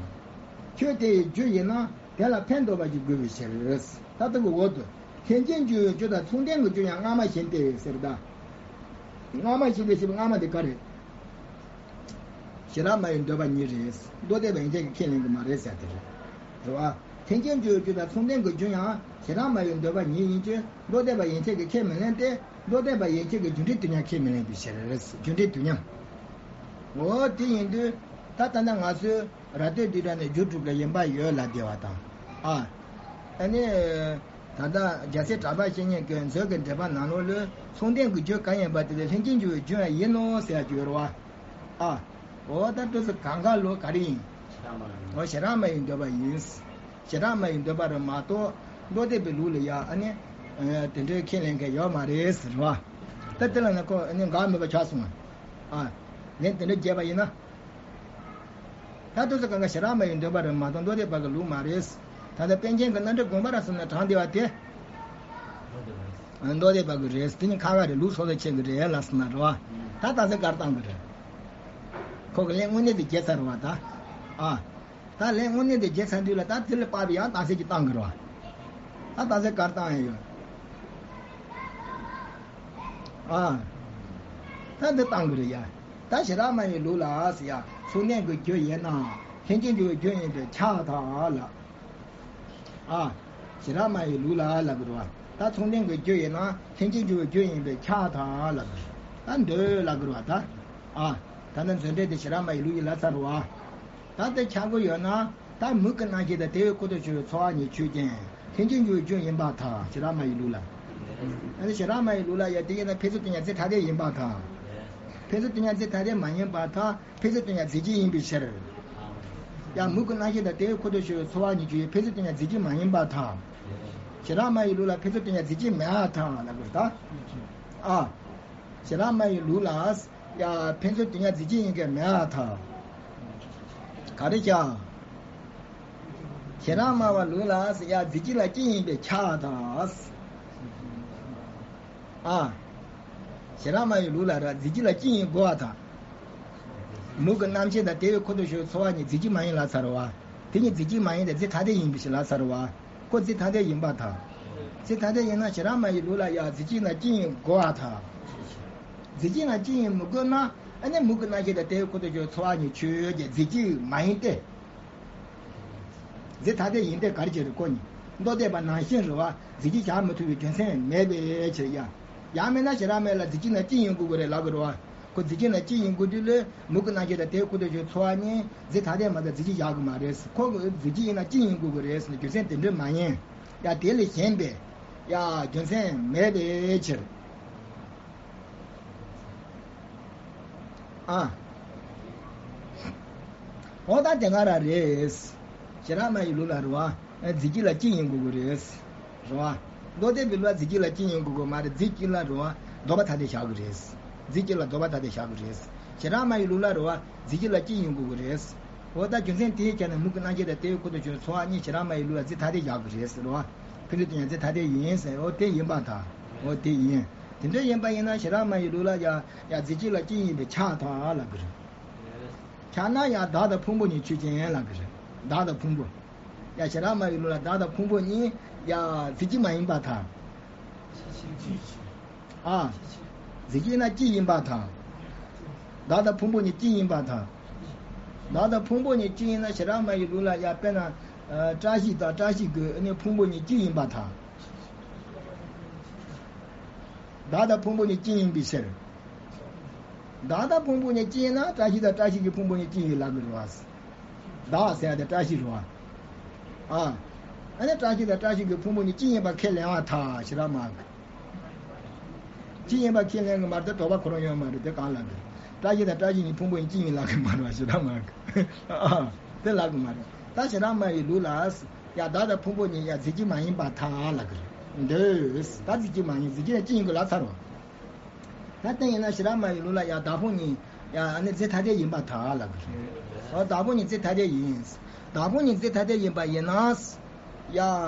ཁྱོད་དེ་ཡི་རྒྱུ་ཡིན་ན་དེ་ལ་ཕན་འདོགས་པ་ཞིག་དགོས་པའི་ཕྱིར། ད་ལྟ་གི་འོག་ཏུ་ལྷན་ཅིག་འབྱུང་བའི་རྒྱུ་དང་མཚུངས་ལྡན་གྱི་རྒྱུ་ཡང་སྔ་མ་བཞིན་ཏེ་ཟེར་ད། སྔ་མ་བཞིན་ཏེ་ཞེས་པའི་སྔ་མ་དེ་ག་རེད། བྱེ་བྲག་སྨྲ་བའི་འདོད་པ་ཉིད་རེད། མདོ་སྡེ་པ་ཡན་ཆད་ཀྱིས་ཁས་ལེན་གྱི་མ་རེད་ཟེར་དེ་རེད། རེད་བ། ལྷན་ཅིག་འབྱུང་བའི་རྒྱུ་དང་མཚུངས་ལྡན་གྱི་རྒྱུ་ཡང་བྱེ་བྲག་སྨྲ་བའི་འདོད་པ་ཉིད་ཡིན་གྱི། མདོ་སྡེ་པ་ཡན་ཆད་ཀྱིས་ཁས་མི་ལེན་ཏེ། མདོ་སྡེ་པ་ཡན་ཆད་ཀྱིས་རྒྱུ་འབྲས་དུས་མཉམ་ཁས་མི་ལེན་པའི་ཕྱིར། རྒྱུ་འབྲས་དུས་མཉམ། འོ་དེ་ཡིན་དུས། ད་ལྟ་ན་ང་ཚོས་རབ་ཏུ་བསྡུས་གྲྭ་ནས་རྒྱུ་དྲུག་གི་ཡིན་པ་ཡོད་ལབ་བསྡད་པ་དང་། ཨ། ཨ་ནི། ད་ལྟ་རྒྱལ་སྲས་གྲགས་པ་བཤེས་གཉེན་གྱི་མཛོད་ཀྱི་འགྲེལ་པ་ནང་ལོགས་ལ་མཚུངས་ལྡན་གྱི་རྒྱུ་གང་ཡིན་པ་དེ་ལས་ལྷན་ཅིག་འབྱུང་བའི་རྒྱུ་ཡང་ཡིན་ནོ་ཟེར་ཡ་ཡོད་རེད་བ། ཨ། འོ་ད་དུས་སུ་གང་ག་ལོ་ག་རེ་ཡིན། འོ་ཞེ་དྲག་མ་ཡི་འདོད་པ་ཡིན། ཞེ་དྲག་མ་ཡི་འདོད་པ་རེད་མ་གཏོགས་མདོ་སྡེ་པའི་ལུགས་ལ་ཡ་ཨ་ནི་དེ་འདྲའི་ཁས་ལེན་མཁན་ཡོད་མ་རེད་ཟེར་བ། ད་དེ་ལ་ན་ཁོ་ཨ་ནི་འགག་མེད་པ་ཆགས་སོང་ང་། ཨ་ལན་དེ་འདྲ་བརྒྱབ་པ་ཡིན་ན། ད་དུས་སུ་གང་ག་ཞེ་དྲག་མ་ཡི་འདོད་པ་རེད་མ་གཏོགས་མདོ་སྡེ་པ་གི་ལུགས་མ་རེད། ད་ལྟ་པཎ་ཆེན་གྱི་རྣམ་འགྲེལ་དགོངས་པ་རབ་གསལ་ན་དྲངས་བསྡད་པ་དེ། མདོ་སྡེ་པ་གི་རེད། དེ་ནི་ཁ་ཁ་རེད། ལུགས་སོ་སོ་ཁྱེད་ཀྱི་རེད་ལབ་སོང་ན་རེད་བ། ད་ད་ཚེ་གར་བཏང་གི་རེད། ཁོ་གི་ལན་དངོས་གནས་དེ་བརྒྱབ་ཚར་བ་ད། ཨ། ད་ལན་དངོས་གནས་དེ་བརྒྱབ་ཚར་དུས་ལ་ད་དེ་ལ་དཔག་པའི་ཡང་ད་ཚེ་གི་བཏང་གི་རེད་བ། ད་ད་ཚེ་གར་བཏང་ཡ་ཡོད། ཨ། ད་འདི་བཏང་གི་རེད་ཡ། ད་ཞེ་དྲག་མ་ཡི་ལུགས་ལ་ཟེར་ཡ། མཚུངས་ལྡན་གྱི་རྒྱུ་ཡིན་ན་ལྷན་ཅིག་འཇུག་པའི་རྒྱུ་ཡིན་པས་ཁྱབ་ཐལ་ལ། ཨ། ཞེ་དྲག་མ་ཡི་ལུགས་ལ་ལབ་དགོས་རེད་བ། ད་མཚུངས་ལྡན་གྱི་རྒྱུ་ཡིན་ན་ལྷན་ཅིག་འཇུག་པའི་རྒྱུ་ཡིན་པས་ཁྱབ་ཐལ་ལབ་དགོས་རེད། ད་འདོད་ལབ་དགོས་རེད་བ་ད། ཨ། ད་ནི་མཚུངས་ལྡན་དེ་ཞེ་དྲག་མ་ཡི་ལུགས་ཡིན་ལབ་ཚར་རེད་བ། ད་དེ་ཁྱབ་ཀྱི་ཡོད་ན། ད་མིག་གི་རྣམ་ཤེས་དང་དེ་བས་ཁོ་ཐག་ཆོད་པའི་ཚོར་བ་གཉིས་ཆོས་ཅན། ལྷན་ཅིག་འཇུག་པའི་རྒྱུ་ཡིན་པར་ཐལ། ཞེ་དྲག་མ་ཡི་ལུགས་ལ། ཨ་ནི་ཞེ་དྲག་མ་ཡི་ལུགས་ལ་ཡང་དེ་ཡིན་ན་ཕན་ཚུན་དུ་ཡང་རྫས་ཐ་དད་ཡིན་པར་ཐལ། ཕན་ཚུན་དུ་ཡང་རྫས་ཐ་དད་མ་ཡིན་པར་ཐལ། ཕན་ཚུན་དུ་ཡང་རྫས་གཅིག་ཡིན་པའི་ཕྱིར། ཡང་མིག་གི་རྣམ་ཤེས་དང་དེ་བས་ཁོ་ཐག་ཆོད་པའི་ཚོར་བ་གཉིས་ཆོས་ཕན་ཚུན་དུ་ཡང་རྫས་གཅིག་མ་ཡིན་པར་ཐལ། ཞེ་དྲག་མ་ཡི་ལུགས་ལ་ཕན་ཚུན་དུ་ཡང་རྫས་གཅིག་མེད་པར་ཐལ་ལབ་དགོས་ད། ཨ། ཞེ་དྲག་མ་ཡི་ལུགས་ལ། ཡ། ཕན་ཚུན་དུ་ཡང་རྫས་གཅིག་ཡིན་མཁན་མེད་པར་ཐལ། ག་རེ་བྱ། ཞེ་དྲག་སྨྲ་བ་ལུགས་ལ་ཡ་རྫས་གཅིག་ལ་གཅིག་ཡིན་པས་ཁྱབ་པར་ཐལ། ཨ། ཞེ་དྲག་སྨྲ་བའི་ལུགས་ལ་ར་རྫས་གཅིག་ལ་གཅིག་ཡིན་དགོས་པར་ཐལ། མིག་གི་རྣམ་ཤེས་དང་དེ་བས་ཁོ་ཐག་ཆོད་པའི་ཚོར་བ་གཉིས་རྫས་གཅིག་མ་ཡིན་ལབ་ཚར་བ། དེ་གཉིས་རྫས་གཅིག་མ་ཡིན་ཏེ་རྫས་ཐ་དད་ཡིན་པའི་ཕྱིར་ལབ་ཚར་བ། ཁོ་རྫས་ཐ་དད་ཡིན་པར་ཐལ། རྫས་ཐ་དད་ཡིན་ན་ཞེ་དྲག་སྨྲ་བའི་ལུགས་ལ་ཡང་རྫས་གཅིག་ལ་གཅིག་ཡིན་དགོས་པར་ཐལ། རྫས་གཅིག་ལ་གཅིག་ཡིན་མི་དགོས་ན་ཨ་ནི་མིག་གི་རྣམ་ཤེས་དང་དེ་བས་ཁོ་ཐག་ཆོད་པའི་ཚོར་བ་གཉིས་ཆོས་ཅན། རྫས་གཅིག་མ་ཡིན་ཏེ། རྫས་ཐ་དད་ཡིན་ཏེ་ག་རེ་བྱེད་རེད་ཁོ་གཉིས། མདོ་སྡེ་པ་ནང་བཞིན་རེད་བ། རྫས་གཅིག་བཞག་མི་ཐུབ་པའི་རྒྱུ་མཚན་མེད་པའི་ཕྱིར་ཡ། ཡང་མིན་ན་ཞེ་དྲག་སྨྲ་བ་ལ་རྫས་གཅིག་ན་གཅིག་ཡིན་དགོས་ཀྱི་རེད་ལབ་ཀྱི་རེད་བ། ཁོ་རྫས་གཅིག་ན་གཅིག་ཡིན་དགོས་དུས་ལས་མིག་གི་རྣམ་ཤེས་དང་དེ་བས་ཁོ་ཐག་ཆོད་པའི་ཚོར་བ་གཉིས་རྫས་ཐ་དད་མ་གཏོགས་རྫས་གཅིག་བཞག་གི་མ་རེད། ཁོ་གི་རྫས་གཅིག་ཡིན་ན་གཅིག་ཡིན་དགོས་ཀྱི་རེད་ཟེར་ནས་རྒྱུ་མཚན་དེ་འདྲ་མ་ཡིན། ཡ་དེ་ལས་གཞན་པའི་ཡ་རྒྱུ་མཚན་མེད་པའི་ཕྱིར། ཨ། འོ་ད་དེ་ག་རང་རེད། ཞེ་དྲག་སྨྲ་བའི་ལུགས་ལ་རེད་བ། རྫས་གཅིག་ལ་གཅིག་ཡིན་དགོས་ཀྱི་རེད། རེད་བ། མདོ་སྡེ་པའི་ལུགས་ལ་རྫས་གཅིག་ལ་གཅིག་ཡིན་དགོས་ཀྱི་མ་རེད། རྫས་གཅིག་ལ་རེད་བ། ལྡོག་པ་ཐ་དད་བཞག་གི་རེད། རྫས་གཅིག་ལ་ལྡོག་པ་ཐ་དད་བཞག་གི་རེད། ཞེ་དྲག་སྨྲ་བའི་ལུགས་ལ་རེད་བ། རྫས་གཅིག་ལ་གཅིག་ཡིན་དགོས་ཀྱི་རེད། འོ་ད་རྒྱུ་མཚན་དེའི་ཆ་ནས་མིག་གི་རྣམ་ཤེས་དང་དེ་བས་ཁོ་ཐག་ཆོད་པའི་ཚོར་བ་གཉིས་ཞེ་དྲག་སྨྲ་བའི་ལུགས་ལ་རྫས་ཐ་དད་བཞག་གི་རེད་ཟེར་བ། ཕན་ཚུན་དུ་ཡང་རྫས་ཐ་དད་ཡིན་ཟེར། འོ་དེ་ཡིན་པར་ཐལ། འོ་དེ་ཡིན། དེ་འདྲ་ཡིན་པ་ཡིན་ན་ཞེ་དྲག་སྨྲ་བའི་ལུགས་ལ་ཡ་ཡ་རྫས་གཅིག་ལ་གཅིག་ཡིན་པས་ཁྱབ་པར་ཐལ་ལབ་ཀྱི་རེད། ཁྱབ་ན་ཡང་བདག་དང་ཕུང་པོ་གཉིས་ཆོས་ཅན་ལབ་ཀྱི་རེད། བདག་དང་ཕུང་པོ། ཡ་ཞེ་དྲག་སྨྲ་བའི་ལུགས་ལ་བདག་དང་ཕུང་པོ་གཉིས་ཡ་རྫས་གཅིག་མ་ཡིན་པར་ཐལ། ཨ། རྫས་གཅིག་ན་གཅིག་ཡིན་པར་ཐལ། བདག་དང་ཕུང་པོ་གཉིས་གཅིག་ཡིན་པར་ཐལ། བདག་དང་ཕུང་པོ་གཉིས་གཅིག་ཡིན་ན་ཞེ་དྲག་སྨྲ་བའི་ལུགས་ལ་ཡ་དཔེར་ན། ཨ། བཀྲ་ཤིས་དང་བཀྲ་ཤིས་ཀྱི་ཨ་ནི་ཕུང་པོ་གཉིས་གཅིག་ཡིན་པར་ཐལ། བདག་དང་ཕུང་པོ་གཉིས་གཅིག་ཡིན་པའི་ཕྱིར། བདག་དང་ཕུང་པོ་གཉིས་གཅིག་ཡིན་ན་བཀྲ་ཤིས་དང་བཀྲ་ཤིས་ཀྱི་ཕུང་པོ་གཉིས་གཅིག་ཡིན་ལབ་ཀྱི་རེད་བ། བདག་ཟེར་ཡ་དེ་བཀྲ་ཤིས་རེད་བ། ཨ། ཨ་ནི་བཀྲ་ཤིས་དང་བཀྲ་ཤིས་ཀྱི་ཕུང་པོ་གཉིས་གཅིག་ཡིན་པ་ཁས་ལེན་པར་ཐལ། ཞེ་དྲག་སྨྲ་གི། གཅིག་ཡིན་པ་ཁས་ལེན་གི་མ་རེད་དེ། དོགས་པ་ཁོ་རང་ཡོད་མ་རེད་དེ། གང་ལབ་གི། བཀྲ་ཤིས་དང་བཀྲ་ཤིས་གཉིས་ཕུང་པོ་གཉིས་གཅིག་ཡིན་ལབ་གི་མ་རེད་བ། ཞེ་དྲག་སྨྲ་གི། ཨ། དེ་ལབ་གི་མ་རེད། ད་ཞེ་དྲག་སྨྲ་བའི་ལུགས་ལ། ཡ་བདག་དང་ཕུང་པོ་གཉིས་ཡ་རྫས་གཅིག་མ་ཡིན་པར་ཐལ་ལབ་གི་རེད། འདོད། ད་རྫས་གཅིག་མ་ཡིན། རྫས་གཅིག་ཡང་གཅིག་ཡིན་དགོས་ལབ་ཚར་བ། ད་དེ་ཡིན་ན་ཞེ་དྲག་སྨྲ་བའི་ལུགས་ལ་ཡ་བདག་ཕུང་གཉིས་ཡ་ཨ་ནི་རྫས་ཐ་དད་ཡིན་པར་ཐལ་ལབ་གི་རེད། འོ་བདག་ཕུང་གཉིས་རྫས་ཐ་དད་ཡིན། བདག་ཕུང་གཉིས་རྫས་ཐ་དད་ཡིན་པ་ཡིན་ན། ཡ་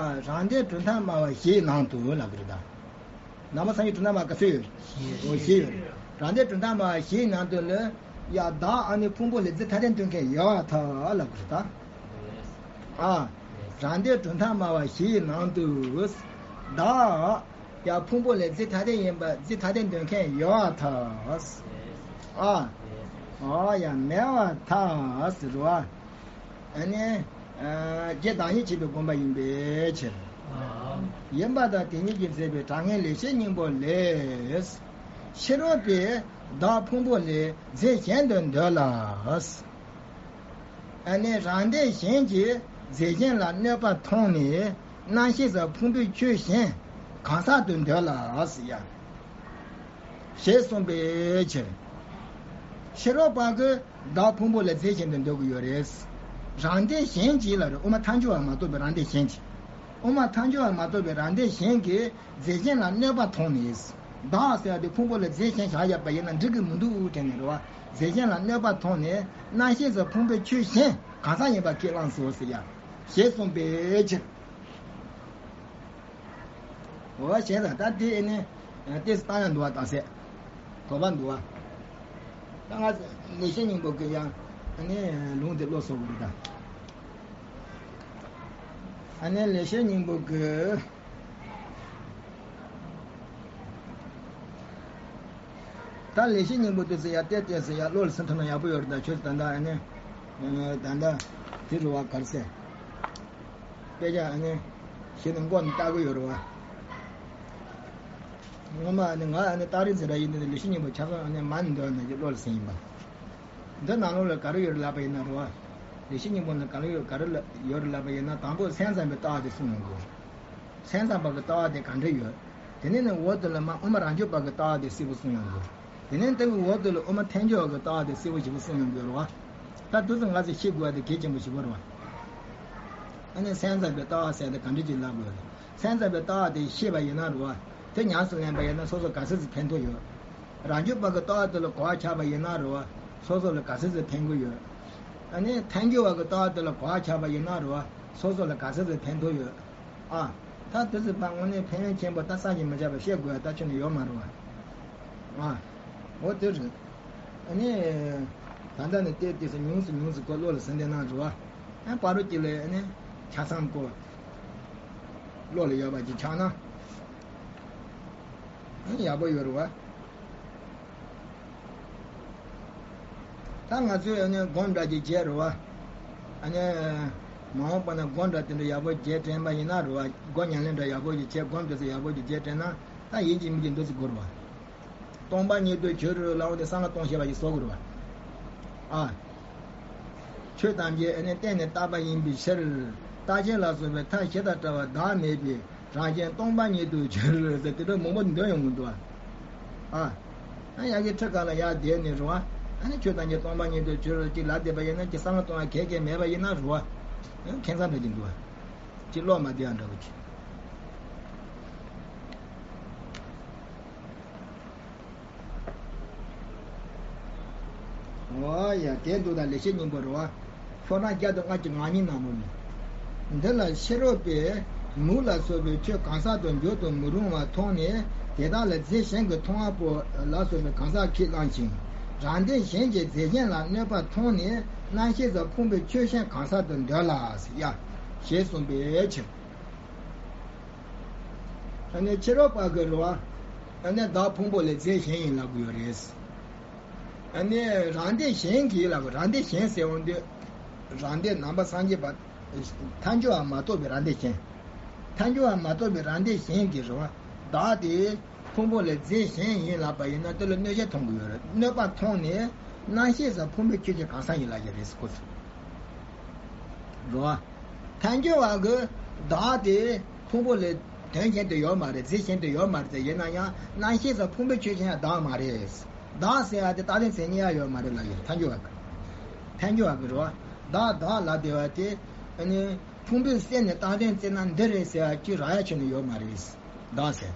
རང་སྡེ་གྲུབ་མཐའ་སྨྲ་བ་བཞིའི་ནང་དུ་ལབ་གི་རེད་ད། ནང་པ་སངས་རྒྱས་གྲུབ་མཐའ་སྨྲ་བ་ག་ཚོད་ཡོད། འོ་བཞི་ཡོད། རང་སྡེ་གྲུབ་མཐའ་སྨྲ་བ་བཞིའི་ནང་དུ་ལ་ཡ་བདག་ཨ་ནི་ཕུང་པོ་ལས་རྫས་ཐ་དད་འདོད་མཁན་ཡོད་པར་ཐལ་ལབ་གི་རེད་ད། ཨ། རང་སྡེ་གྲུབ་མཐའ་སྨྲ་བ་བཞིའི་ནང་དུ། བདག་ཡ་ཕུང་པོ་ལས་རྫས་ཐ་དད་ཡིན་པ། རྫས་ཐ་དད་འདོད་མཁན་ཡོད་པར་ཐལ། ཨ། འོ་ཡ་མེད་པར་ཐལ་ཟེར་བ། ཨ་ནི། ཨ། རྒྱུ་བདག་ཉིད་བྱེད་པའི་དགོངས་པ་ཡིན་པའི་ཕྱིར། ཡིན་པ་དང་དེ་ཉིད་ཀྱིས་མཛད་པའི་དྲང་ངེས་ལེགས་བཤད་སྙིང་པོ་ལས། ཕྱི་རོལ་པས་བདག་ཕུང་པོ་ལས་རྫས་གཞན་དུ་འདོད་ལ། ཨ་ནི་རང་སྡེ་གཞན་གྱིས་རྫས་གཞན་ལ་གནོད་པ་མཐོང་ནས་རྣམ་ཤེས་སུ་ཕུང་པོའི་ཆོས་གཞན་གང་ཟག་ཏུ་འདོད་ལ་ཟེར་ཡ། ཞེས་གསུངས་པའི་ཕྱིར། ཕྱི་རོལ་པ་གིས་ བདག་ཕུང་པོ་ལ་རྫས་གཞན་དུ་འདོད་ཀྱི་ཡོད་རེད། རང་སྡེ་གཞན་གྱིས་ལ་རེད། དབུ་མ་ཐལ་འགྱུར་བ་མ་གཏོགས་པའི་རང་སྡེ་གཞན་གྱིས། དབུ་མ་ཐལ་འགྱུར་བ་མ་གཏོགས་པའི་རང་སྡེ་གཞན་གྱིས་རྫས་གཞན་ལ་གནོད་པ་མཐོང་ནས། བདག་ཟེར་བ་དེ་ཕུང་པོ་ལ་རྫས་གཞན་བཞག་ཡོད་པ་ཡིན་ན་འགྲིག་གི་མི་འདུག་དྲན་ནས་རེད་བ། རྫས་གཞན་ལ་གནོད་པ་མཐོང་ནས་རྣམ་ཤེས་སུ་ཕུང་པོའི་ཆོས་གཞན་གང་ཟག་ཡིན་པ་ཁས་བླངས་སོ་ཟེར་ཡ། ཞེས་གསུངས་པའི་ཕྱིར། འོ་བྱས་ཙང་ད་དེ་ཨེ་ནི་ཏོག་ཙམ་བཏང་ཡང་འདུག་བ། བཏང་ཟེར་དོགས་པ་འདུག་བ། ད་ང་ལེགས་བཤད་སྙིང་པོ་གི་ཡང་ཨ་ནི་ལུང་དེ་བློ་གསོ་དགོས་རེད་ད། ཨ་ནི་ལེགས་བཤད་སྙིང་པོ་གི། ད་ལེགས་བཤད་སྙིང་པོ་དེ་ཚོ་ཡར་བལྟས་བལྟས་ཟེར་ཡར་བློ་ལ་ཟིན་ཐུབ་ན་ཡག་པོ་ཡོད་རེད། ད་ཁྱོད་ད་ལྟ་ཨ་ནི་ད་ལྟ་དེ་རུ་བ་གར་ཟེར། དཔེ་ཆ་ཨ་ནི་ཞེ་ནས་མགོ་ནས་ལྟ་གི་ཡོད་རེད་བ། ངོ་མ་ཨ་ནི་ང་ཨ་ནི་སྟག་རི་ཟེར་ར་ཡིན་ནི་ལེགས་བཤད་སྙིང་པོ་ཆ་ཚང་ཨ་ནི་མ་ནི་འདོན་ནས་ཀྱི་བློ་ལ་ཟིན་ཡིན་པ། འདི་ནང་ལོགས་ལ་ག་རེ་ཡོད་རེད་ལབ་པ་ཡིན་ན་རེད་བ། ལེགས་བཤད་སྙིང་པོ་ནང་ག་རེ་ཡོད་ག་རེ་ལ་ཡོད་རེད་ལབ་པ་ཡིན་ན། དང་པོ་སེམས་ཙམ་པའི་ལྟ་བ་དེ་གསུངས་ཡོང་གི། སེམས་ཙམ་པ་གི་ལྟ་བ་དེ་ག་འདྲ་ཡོད། དེ་ནས་ནི་འོག་ཏུ་ལ་མ་དབུ་མ་རང་རྒྱུད་པ་གི་ལྟ་བ་དེ་གསལ་པོ་གསུངས་ཡོང་གི། དེ་ནས་དེ་གི་འོག་ཏུ་ལ་དབུ་མ་ཐལ་འགྱུར་བ་གི་ལྟ་བ་དེ་གསལ་པོ་ཞིབ་པོ་གསུངས་ཡོང་གི་རེད་བ། ད་དུས་སུ་ང་ཚོས་ཤེས་དགོས་པ་དེ་གལ་ཆེན་པོ་ཞིག་རེད་བ། ཨ་ནི་སེམས་ཙམ་པའི་ལྟ་བ་ཟེར་དེ་ག་འདྲ་ཅིག་ལབ་དགོས་རེད། སེམས་ཙམ་པའི་ལྟ་བ་དེ་ཤེས་པ་ཡིན་ན་རེད་བ། དེ་ཉམས་སུ་ལེན་པ་ཡིན་ན་སོ་སོ་ག་ཚོད་ཙམ་ཕན་ཐོགས་ཡོད། རང་རྒྱུད་པ་གི་ལྟ་བ་དེ་ལ་གོ་བ་ཆགས་པ་ཡིན་ན་རེད་བ། སོ་སོ་ལ་ག་ཚོད་ཙམ་ཕན་གི་ཡོད། ཨ་ནི་ཐལ་འགྱུར་བ་གི་ལྟ་བ་དེ་ལ་གོ་བ་ཆགས་པ་ཡིན་ན་རེད་བ། སོ་སོ་ལ་ག་ཚོད་ཙམ་ཕན་ཐོགས་ཡོད། ཨ། ད་དེ་ཚོ་ཕར་དངོས་གནས་ཕན་ཡོན་ཆེན་པོ་ད་བསམ་གྱིས་མི་ཁྱབ་པ་བཤད་དགོས་ཡ་ད་ཁྱོན་ནས་ཡོད་མ་རེད་བ། ཨ། འོ་དེ་རེད། ཨ་ནི། ད་ལྟ་ནས་བལྟས་བལྟས་སུ་ཉུང་སུ་ཉུང་སུ་ཁོ་བློ་ལ་ཟིན་བསྡད་གནང་རེད་བ། ཨ་བར་དུ་གཅིག་ལ་ཨ་ནི། ཆ་ཚང་ཁོ། བློ་ལ་ཡོད་པ་ཅིག་ཆགས་ན། ཨ་ནི་ཡག་པོ་ཡོད་རེད་བ། ད་ང་ཚོས་ཨ་ནི་སྒོམ་འདྲ་ཅིག་བྱས་རེད་བ། ཨ་ནི། མ་འོངས་པ་ན་སྒོམ་འདྲ་དེ་འདྲ་ཡག་པོ་བྱས་དྲན་པ་ཡིན་ན་རེད་བ། སྒོམ་ཉམས་ལེན་འདྲ་ཡག་པོ་ཅིག་བྱས། སྒོམ་དེ་ཚོ་ཡག་པོ་ཅིག་བྱས་དྲན་ན་ད་ཡིན་གཅིག་མིན་གཅིག་འདུག་སེ་གོ་རེད་བ། སྟོང་པ་ཉིད་དུ་གྱུར་ལབ་པ་དེ་བསམ་བློ་གཏོང་ཤེས་པ་ཞིག་བཟོ་དགོས་རེད་བ། ཨ། ཆོས་ཐམས་ཅད་ཨ་ནི་བརྟེན་ནས་བཏགས་པ་ཡིན་པའི་ཕྱིར། རྟག་ཆད་ལ་སོགས་པའི་མཐའ་བཞི་དང་བྲལ་བ་བདག་མེད་པའི་རང་བཞིན་སྟོང་པ་ཉིད་དུ་གྱུར་ཟེར་དེ་འདྲ་མང་པོ་འདོན་ཡོང་གི་འདུག་ཨ། ཨ། ཡ་གི་ཁྲི་ཁ་ལ་ཡར་བསྡད་ནས་རེད་བ། ཨ་ནི་ཆོས་ཐམས་ཅད་སྟོང་པ་ཉིད་དུ་གྱུར་ཅིག་ལབ་བསྡད་པ་ཡིན་ན་ཅིག་བསམ་བློ་གཏོང་ཡ་གལ་གལ་མེད་པ་ཡིན་ན་རེད་བ། ཨ། ཁེངས་སང་འདྲ་གི་འདུག་ཨ། ཅིག་བློ་མ་བདེ་ཡ་འདྲ་བོ་ཅིག་འོ་ཡ། དེ་འདུག་ད་ལེགས་བཤད་སྙིང་པོ་རེད་བ། ཤོག་གྲངས་བརྒྱ་དང་ལྔ་བཅུ་ང་གཉིས་ནང་ལོགས་ནས། འདི་ལ་ཕྱི་རོལ་པས་མིག་ལ་སོགས་པའི་ཆོས་གང་ཟག་ཏུ་འགྱུར་དུ་མི་རུང་བ་མཐོང་ནས་དེ་དག་ལ་རྫས་གཞན་གྱིས་མཐོང་བ་པོ་ལ་སོགས་པའི་གང་ཟག་ཁས་བླངས་ཤིང་། རང་སྡེ་གཞན་གྱིས་རྫས་གཞན་ལ་གནོད་པ་མཐོང་ནས་རྣམ་ཤེས་སུ་ཕུང་པོའི་ཆོས་གཞན་གང་ཟག་ཏུ་འདོད་ལ་ཟེར་ཡ། ཞེས་གསུངས་པའི་ཕྱིར། ཨ་ནི་ཕྱི་རོལ་པ་གི་རེད་བ། ཨ་ནི་བདག་ཕུང་པོ་ལ་རྫས་གཞན་ཡིན་ལབ་གི་ཡོད་རེད། ཨ་ནི་རང་སྡེ་གཞན་གྱིས་ལབ་གི། རང་སྡེ་གཞན་ཟེར་འོང་དུས། རང་སྡེ་ནང་པ་སངས་རྒྱས་པ། ཐལ་འགྱུར་བ་མ་གཏོགས་པའི་རང་སྡེ་གཞན། ཐལ་འགྱུར་བ་མ་གཏོགས་པའི་རང་སྡེ་གཞན་གྱིས་རེད་བ། བདག་དེ་ཕུང་པོ་ལ་རྫས་གཞན་ཡིན་ལབ་པ་ཡིན་ན་དེ་ལ་གནོད་བྱེད་མཐོང་གི་ཡོད་རེད། གནོད་པ་མཐོང་ནས་རྣམ་ཤེས་སུ་ཕུང་པོའི་ཆོས་ཅན་གང་ཟག་ཡིན་ལབ་ཀྱི་རེད་ཁོ་ཚོ། རེད་བ། ཐལ་འགྱུར་བ་གི་བདག་དེ་ཕུང་པོ་ལ་དོན་གཞན་དུ་ཡོད་མ་རེད། རྫས་གཞན་དུ་ཡོད་མ་རེད་ཟེར། ཡིན་ན་ཡང་རྣམ་ཤེས་སུ་ཕུང་པོའི་ཆོས་ཅན་ཡང་བདག་མ་རེད། བདག་ཟེར་བ་དེ་རྟག་དོན་མཚན་ཉིད་ཡང་ཡོད་མ་རེད་ལབ་ཡོད། ཐལ་འགྱུར་བ་གི། ཐལ་འགྱུར་བ་གི་རེད་བ། བདག་བདག་ལབ་བསྡད་པ་དེ་ཨ་ནི་ཕུང་པོའི་སེམས་ནི་རྟག་དོན་བརྩིས་ན་འདི་རེད་ཟེར་བ་ཅིག་རག་ཡ་ཁྱོན་ནས་ཡོད་མ་རེད། བདག་ཟེར།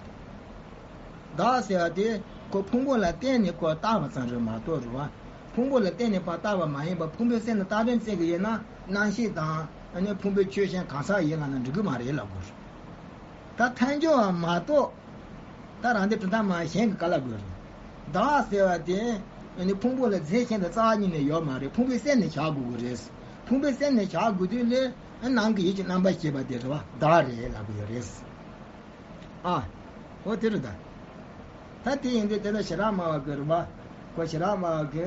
བདག་ཟེར་བ་དེ་ཁོ་ཕུང་པོ་ལ་བརྟེན་ནས་ཁོ་བཏགས་པ་ཙམ་རེད་མ་གཏོགས་རེད་བ། ཕུང་པོ་ལ་བརྟེན་ནས་ཕར་བཏགས་པ་མ་ཡིན་པར་ཕུང་པོའི་སེམས་ནི་རྟག་དོན་བརྩི་གི་ཡིན་ན་རྣམ་ཤེས་དང་ཨ་ནི་ཕུང་པོའི་ཆོས་གཞན་གང་ཟག་ཡིན་ལབ་ན་འགྲིག་གི་མ་རེད་ལབ་དགོས། ད་ཐལ་འགྱུར་བ་མ་གཏོགས། ད་རང་སྡེ་གྲུབ་མཐའ་མ་གཞན་གྱི་བཀའ་ལ་དགོས་རེད། བདག་ཟེར་བ་དེ་ཨ་ནི་ཕུང་པོ་ལ་རྫས་གཞན་དུ་རྩ་བ་ཉིད་ནས་ཡོད་མ་རེད། ཕུང་པོའི་སེམས་ནས་བཞག་དགོས་ཀྱི་རེད། ཕུང་པོའི་སེམས་ནས་བཞག་དགོས་དུས་ལས་ཨ་ནང་གི་ཡིད་ཀྱི་རྣམ་པར་ཤེས་པ་དེ་རེད་བ། བདག་རེད་ལབ་ཀྱི་ཡོད་རེད། ཨ། འོ་དེ་རེད་ད། ད་དེ་ཡིན་དུས་དེ་ལ་ཞེ་དྲག་སྨྲ་བ་གི་རེད་བ། ཁོ་ཞེ་དྲག་སྨྲ་བ་གི་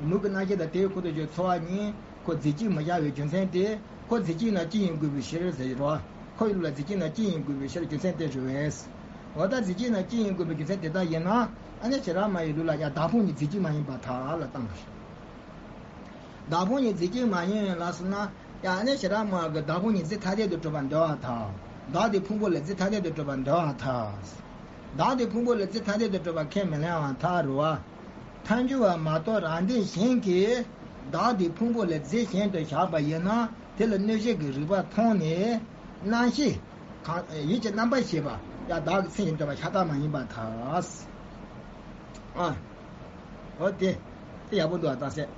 མིག་གི་རྣམ་ཤེས་དང་དེའི་ཁུ་ཏོ་ཆོས་ཚོར་བ་གཉིས་ཁོ་རྫས་གཅིག་མི་བཞག་པའི་རྒྱུ་མཚན་དེ། ཁོ་རྫས་གཅིག་ན་གཅིག་ཡིན་དགོས་པའི་ཕྱིར་ཟེར་རོ། ཁོ་ཡུལ་ལ་རྫས་གཅིག་ན་གཅིག་ཡིན་དགོས་པའི་ཕྱིར་རྒྱུ་མཚན་དེ་རེད་བས། འོ་ད་རྫས་གཅིག་ན་གཅིག་ཡིན་དགོས་པའི་རྒྱུ་མཚན་དེ་ལྟར་ཡིན་ན། ཨ་ནི་ཞེ་དྲག་སྨྲ་བའི་ལུགས་ལ་ཡང་བདག་ཕུང་གཉིས་རྫས་གཅིག་མ་ཡིན་པར་ཐལ་ལ་བཏང་བ་རེད། བདག་ཕུང་གཉིས་རྫས་གཅིག་མ་ཡིན་ལ་སོང་ན། ཡང་ཨ་ནི་ཞེ་དྲག་སྨྲ་བ་གི་བདག་ཕུང་གཉིས་རྫས་ཐ་དད་དུ་གྲུབ་པར་འདོད་པར་ཐལ། བདག་དེ་ཕུང་པོ་ལ་རྫས་ཐ་དད་དུ་གྲུབ་པར་འདོད་པར་ཐལ། བདག་དེ་ཕུང་པོ་ལ་རྫས་ཐ་དད་དུ་གྲུབ་པ་ཁས་མི་ལེན་པར་ཐལ་རེད་བ། ཐལ་འགྱུར་བ་མ་གཏོགས་རང་སྡེ་གཞན་གྱིས་ བདག་དེའི་ཕུང་པོ་ལས་རྫས་གཞན་དུ་བཞག་པ་ཡིན་ན། དེ་ལ་གནོད་བྱེད་ཀྱི་རིགས་པ་མཐོང་ནས། རྣམ་ཤེས་གང་། ཡིད་ཀྱི་རྣམ་པར་ཤེས་པ་ཡང་བདག་གི་མཚན་ཉིད་འདྲ་བ་ཤ་སྟག་མ་ཡིན་པར་ཐལ། ཨ། འོ་དེ། དེ་ཡག་པོ་འདུག་ཨ། རྟགས་གསལ།